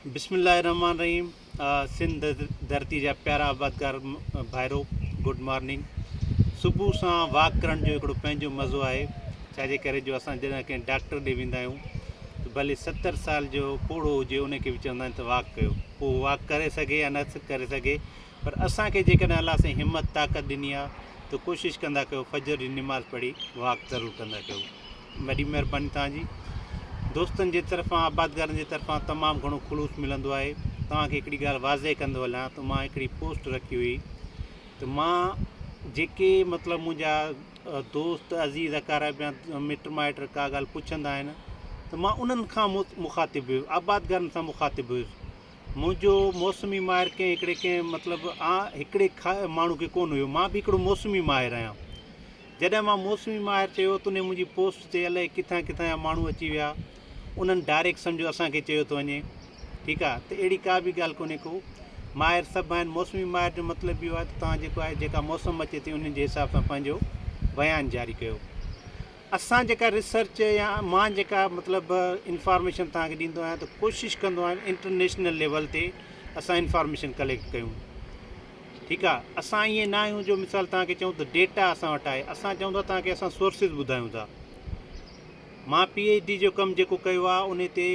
بسم الله الرحمٰن الرحيم سنڌ ڌرتي جا پيارا آبادگار ڀائرو گڊ مارننگ صبح سان واڪ ڪرڻ جو هڪڙو پنهنجو مزو آهي ڇا جي ڪري جو اسان جڏهن ڪنهن ڊاڪٽر ڏي ويندا آهيون ته ڀلي 70 سال جو پوڙهو هجي ان کي به چوندا آهن ته واڪ ڪيو پوء واڪ ڪري سگهي يا نه ڪري سگهي پر اسان کي جيڪڏهن الله سائين همت طاقت ڏني آهي ته ڪوشش ڪندا ڪيو فجر جي نماز پڙهي واڪ ضرور ڪندا ڪيو وڏي مهرباني توهان جي. دوستن جي طرفان آبادگارن جي طرفان تمام گهڻو خلوص ملندو آهي. توهان کي هڪڙي ڳالهه واضح ڪندو هلان ته مان هڪڙي پوسٽ رکي هئي ته مان جيڪي مطلب منهنجا دوست عزيز اقارب يا مٽ مائٽ ڪا ڳالهه پڇندا آهن ته مان انهن کان مخاطب هيس آبادگارن سان مخاطب هيس منهنجو موسمي ماهر ڪنهن هڪڙي ڪنهن مطلب هڪڙي ماڻهو کي ڪونه هيو مان به هڪڙو موسمي ماهر آهيان جڏهن مان موسمي ماهر چيو تنهن منهنجي پوسٽ تي الائي ڪٿان ڪٿان جا ماڻهو اچي ويا انهن ڊائريڪٽ سمجهو اسان کي چيو ٿو وڃي ٺيڪ آ ته اهڙي ڪا به ڳالهه ڪونهي ڪو ماهر سڀ آهن موسمي ماهر جو مطلب اهو آهي ته توهان جيڪو آهي جيڪا موسم اچي ٿي انهن جي حساب سان پنهنجو بيان جاري ڪيو اسان جيڪا ريسرچ يا مان جيڪا مطلب انفارميشن توهان کي ڏيندو آهيان ته ڪوشش ڪندو آهيان انٽرنيشنل ليول تي اسان انفارميشن ڪليڪٽ ڪيون ٺيڪ آ اسان ائين نه آهيون جو مثال توهان کي چئون ته ڊيٽا اسان وٽ آهي اسان چئون ٿا توهان کي اسان سورسز ٻڌايون ٿا مان پي ايڇ ڊي جو ڪم جيڪو ڪيو آ ان تي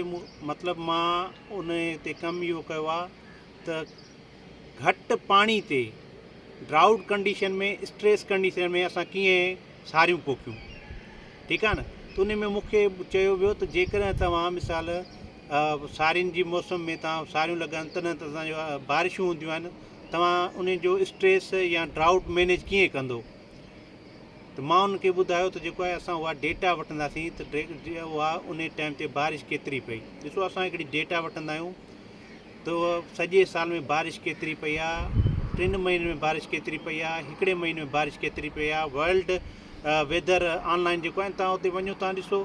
مطلب مان ان تي ڪم اهو ڪيو آ ته گهٽ پاڻي تي ڊرائوٽ ڪنڊيشن ۾ اسٽريس ڪنڊيشن ۾ اسان ڪيئن ساريون پوکيون ٺيڪ آ نه ته ان ۾ مون کي چيو ويو ته جيڪڏهن توهان مثال سارين جي موسم ۾ توهان ساريون لڳائن تڏهن ته اسان جو بارشون هونديون آهن توهان ان جو اسٽريس يا ڊرائوٽ مينيج ڪيئن ڪندو ته مان ان کي ٻڌايو ته جيڪو آهي اسان اها ڊيٽا وٺنداسين ته اها ان ٽائيم تي بارش ڪيتري پئي ڏسو اسان هڪڙي ڊيٽا وٺندا آهيون ته سڄي سال ۾ بارش ڪيتري پئي آهي ٽن مهينن ۾ بارش ڪيتري پئي آهي هڪڙي مهيني ۾ بارش ڪيتري پئي آهي ورلڊ ويدر آن لائن جيڪو آهي توهان اتي وڃو توهان ڏسو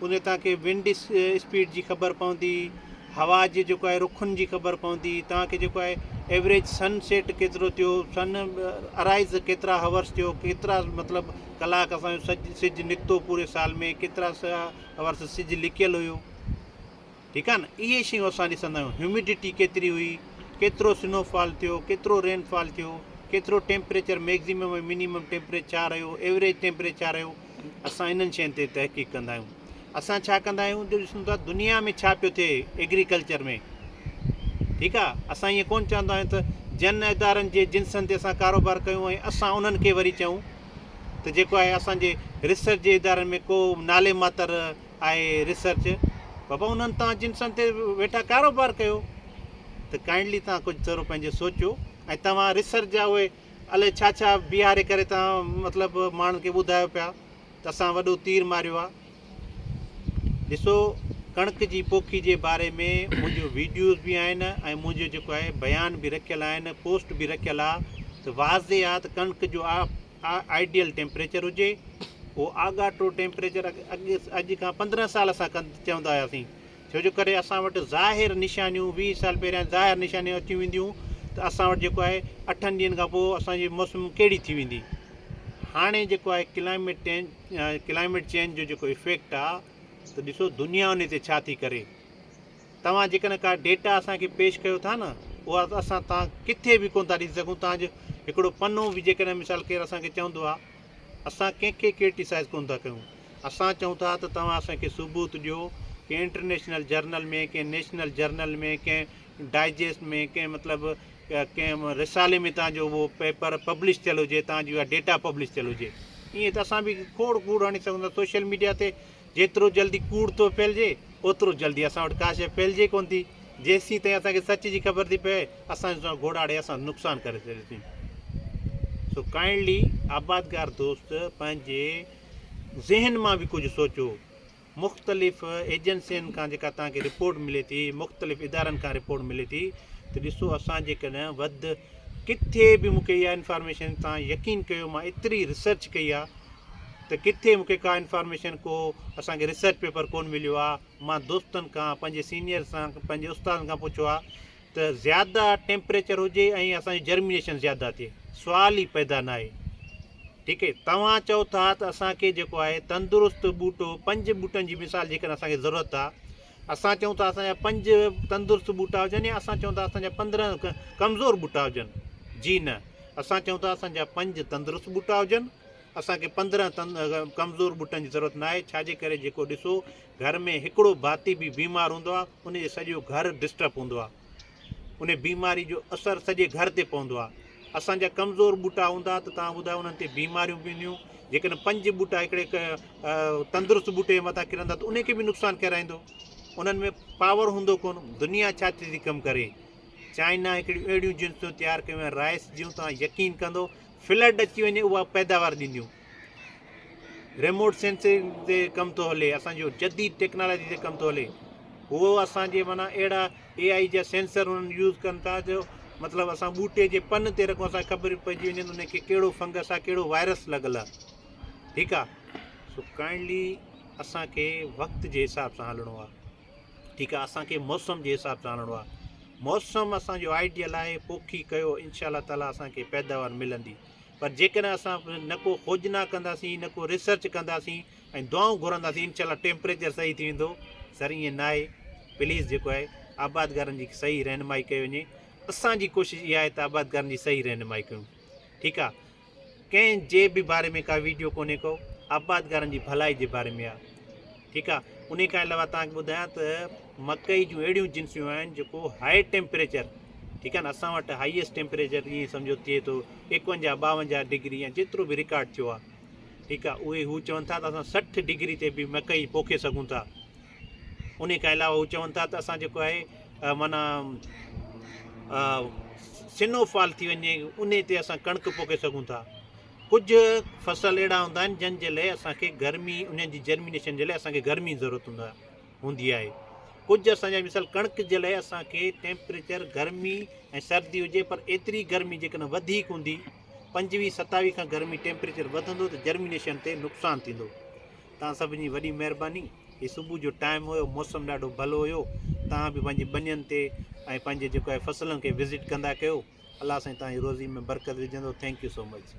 ان توهان کي ونڊ اسپيڊ جي خبر پوندي، هوا جي جيڪو آهي رخن جي خبر پوندي، توهان کي جيڪو آهي ايوريج سن سيٽ ڪيترو ٿيو، سن ارائيز ڪيترا هورس ٿيو، ڪيترا مطلب ڪلاڪ اسان جو سج سج نڪتو پوري سال ۾ ڪيترا هورس سج لڪيل هيو ٺيڪ آهي نه اهي شيون اسان ڏسندا آهيون هيوميڊٽي ڪيتري هئي ڪيترو سنو فال ٿيو ڪيترو رين فال ٿيو ڪيترو ٽيمپريچر ميڪزيمم ۽ منيمم ٽيمپريچر ڇا رهيو ايوريج ٽيمپريچر ڇا رهيو اسان انهن شين تي تحقيق ڪندا آهيون. اسان ڇا ڪندا آهيون جو ڏسون ٿا دنيا ۾ ڇا پيو ٿئي ايگريڪلچر ۾ ٺيڪ آ اسان ائين ڪون چوندا آهيون ته جن ادارن جي جنسن تي اسان ڪاروبار ڪيون ۽ اسان انهن کي وري چئون ته جيڪو آهي اسان جي ريسرچ جي ادارن ۾ ڪو نالي ماتر آهي ريسرچ بابا انهن تان جنسن تي ويٺا ڪاروبار ڪيو ته ڪائنڊلي تان ڪجهه ٿورو پنهنجو سوچو ۽ توهان ريسرچ جا اهي الائي ڇا ڇا بيهاري ڪري توهان مطلب ماڻهن کي ٻڌايو پيا ته اسان وڏو تير ماريو آ. ڏسو ڪڻڪ جي پوکي جي باري ۾ منهنجو ويڊيوز به آهن ۽ منهنجو جيڪو آهي بيان به رکيل آهن پوسٽ به رکيل آ ته واضح آ ته ڪڻڪ جو آئيڊيل ٽيمپريچر هجي اهو آڳاٽو ٽيمپريچر اڳ اڄ کان 15 سال اسان چوندا هياسين ڇو جو ڪري اسان وٽ ظاهر نشانيون 20 سال پهريان ظاهر نشانيون اچي وينديون ته اسان وٽ جيڪو آهي اٺن ڏينهن کان پوء اسان جي موسم ڪهڙي ٿي ويندي هاڻي جيڪو آهي ڪلائميٽ ڪلائميٽ چينج جو جيڪو افيڪٽ آ ته ڏسو دنيا ان تي ڇا ٿي ڪري توهان جيڪڏهن ڪا ڊيٽا اسان کي پيش ڪيو ٿا نه اها اسان توهان ڪٿي به ڪون ٿا ڏسي سگهون توهان جو هڪڙو پنو به جيڪڏهن مثال ڪير اسان کي چوندو آ اسان ڪنهن کي ڪرٽيسائز ڪون ٿا ڪيون اسان چئون ٿا ته توهان اسان کي ثبوت ڏيو ڪنهن انٽرنيشنل جرنل ۾ ڪنهن نيشنل جرنل ۾ ڪنهن ڊائجسٽ ۾ ڪنهن مطلب ڪنهن رسالي ۾ توهان جو اهو پيپر پبلش ٿيل هجي توهان جي اها ڊيٽا پبلش ٿيل هجي ائين ته اسان به کوڙ ڪوڙ هڻي سگهون ٿا سوشل ميڊيا تي جيترو جلدي ڪوڙ ٿو ڦهلجي اوترو جلدي اسان وٽ ڪا شيء ڦهلجي ڪونه ٿي جيسين تائين اسان کي سچ جي خبر ٿي پئي اسان سان گهوڙاڙي اسان نقصان ڪري ڇڏي ٿي سو ڪائنڊلي آبادگار دوست پنهنجي ذهن مان به ڪجهه سوچو. مختلف ايجنسين کان جيڪا توهان کي رپورٽ ملي ٿي، مختلف ادارن کان رپورٽ ملي ٿي ته ڏسو اسان جيڪڏهن وڌ ڪٿي به مون کي اها انفارميشن توهان يقين ڪيو مان ايتري ريسرچ ڪئي آهي ته ڪٿي مون کي ڪا انفارميشن ڪو اسان کي ريسرچ پيپر ڪون مليو آهي مان دوستن کان پنهنجي سينيئرس سان پنهنجي استادن کان پڇيو آهي ته زياده ٽيمپريچر هجي ۽ اسان جي جرمينيشن زياده ٿئي سوال ئي پيدا ناهي ٺيڪ هي توهان چئو ٿا ته اسان کي جيڪو آهي تندرست ٻوٽو پنج ٻوٽن جي مثال جيڪڏهن اسان کي ضرورت آ اسان چئون ٿا اسان جا پنج تندرست ٻوٽا هجن يا اسان چئون ٿا اسان جا 15 ڪمزور ٻوٽا هجن؟ جي نه، اسان چئون ٿا اسان جا پنج تندرست ٻوٽا هجن، اسان کي 15 ڪمزور ٻوٽن جي ضرورت ناهي. ڇا جي ڪري جيڪو ڏسو گهر ۾ هڪڙو ڀاتي به بيمار هوندو آهي ان جي سڄو گهر ڊسٽرب هوندو آهي، ان بيماري جو اثر سڄي گهر تي پوندو آهي. اسان جا ڪمزور ٻوٽا هوندا ته توهان ٻڌايو انهن تي بيماريون به اينديون. جيڪڏهن پنج ٻوٽا هڪڙي تندرست ٻوٽي جي مٿان ڪرندا ته ان کي به نقصان ڪرائيندو، انهن ۾ پاور هوندو ڪونه. دنيا ڇا ٿي ٿي ڪم ڪري، چائنا هڪڙيون اهڙيون جنسون تيار ڪيون آهن رائس جون، توهان يقين ڪندو فلڊ اچي وڃي اها پيداوار ڏينديون. ريموٽ سينسنگ تي ڪم ٿو هلي، اسان جو جديد ٽيڪنالاجي تي ڪم ٿو هلي. هو اسان جي معنيٰ اهڙا اي آئي جا سينسر انهن يوز ڪن ٿا جو مطلب اسان ٻوٽي جي پن تي رکون اسان کي خبر پئجي وڃي ته ان کي ڪهڙو فنگس آهي ڪهڙو وائرس لڳل آهي. ٺيڪ آهي، سو ڪائنڊلي اسان کي وقت جي حساب سان هلڻو آهي. ٺيڪ آهي، اسان کي موسم جي حساب سان هلڻو آهي. موسم اسان جو آئيڊيل آهي، پوکي ڪيو انشاء الله تعاليٰ اسان کي پيداوار ملندي. پر جيڪڏهن اسان نه ڪو کوجنا ڪنداسين نه ڪو ريسرچ ڪنداسين ۽ دعائون گهرنداسين انشاء الله ٽيمپريچر صحيح ٿي ويندو، سر ائين ناهي. پليز جيڪو آهي آبادگارن جي صحيح رهنمائي ڪئي وڃي. اسان جي ڪوشش اها آهي ته آبادگارن جي صحيح رهنمائي ڪيون. ٺيڪ آهي، ڪنهن جي به باري ۾ ڪا ويڊيو ڪونهي ڪو، آبادگارن جي ڀلائي جي باري ۾ آهي. ٺيڪ آهي، انهي کان علاوه توهان کي ٻڌايان ته مڪئي جون اهڙيون جنسيون آهن جيڪو هاء ٽيمپريچر، ٺيڪ آهي نه، اسان وٽ هائيسٽ ٽيمپريچر ائين سمجهو ٿئي ٿو 51 52 ڊگري يا جيترو به رڪارڊ ٿيو آهي. ٺيڪ آهي، اهي هو چون ٿا ته اسان 60 ڊگري تي به مڪئي پوکي سگهون ٿا. انهي کان علاوه هو چون ٿا ته اسان جيڪو آهي معنيٰ سنو فال ٿي وڃي انهي تي اسان ڪڻڪ پوکي سگهون ٿا. ڪجهه فصل اهڙا هوندا آهن جن جي لاء اسان کي گرمي، انهن جي جرمينيشن جي لاء اسان کي گرمي ضرورت هوندي آهي. ڪجهه اسان جا مثال ڪڻڪ جي لاء اسان کي ٽيمپريچر گرمي ۽ سردي هجي پر ايتري گرمي جيڪڏهن وڌيڪ هوندي 25 27 کان گرمي ٽيمپريچر وڌندو ته جرمينيشن تي نقصان ٿيندو. توهان سڀني جي وڏي مهرباني. هي صبح جو ٽائيم هيو، موسم ڏاڍو ڀلو هيو. توهان به پنهنجي ٻنين تي ۽ پنهنجي جيڪو آهي فصلن کي وزٽ ڪندا ڪيو. الله سائين توهان جي روزي ۾ برڪت وجهندو. Thank you so much.